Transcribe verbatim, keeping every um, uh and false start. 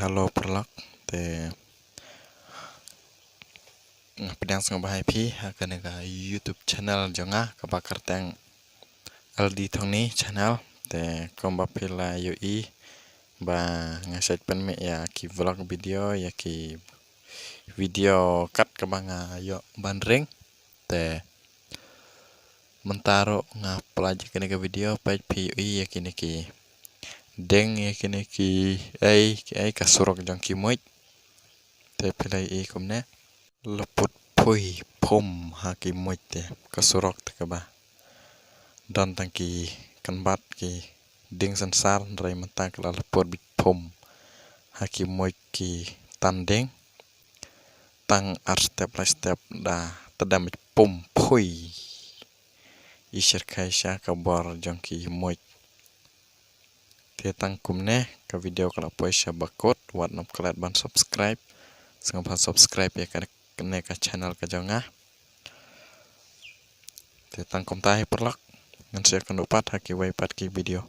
Hello paralok, te nga pdiang sngewbha ïa phi ha kane ka YouTube channel jong nga kaba kyrteng L D Thongni channel. Te kumba phi la ïohi ba nga shait pynmih ïa ki vlog video, ïa ki video kat kaba nga ïoh ban ring. Te mynta ruh nga pynlait ïa kane ka video, peit phi ïohi ïa kine ki dieng, ïa kine ki ei, ki ei, ka surok jong ki muid. Te phi la ïohi kumne, la put phui phum ha ki muid te ka surok te kaba don tang ki kynbat ki dieng synsar, hynrei mynta ka la put beit phum ha ki muid ki tan dieng. Tang ar step lai step da tdem beit phum phui. I shyrkhei sha ka bor jong ki muid. Te tang kumne ka video ka la poi sha ba kut, wat nop klet ban subscribe. Sngewbha subscribe ïa kane ka channel ka jong nga. Te tang kumta hi paralok, ngan sa ïakynduh pat ha kiwei pat ki video.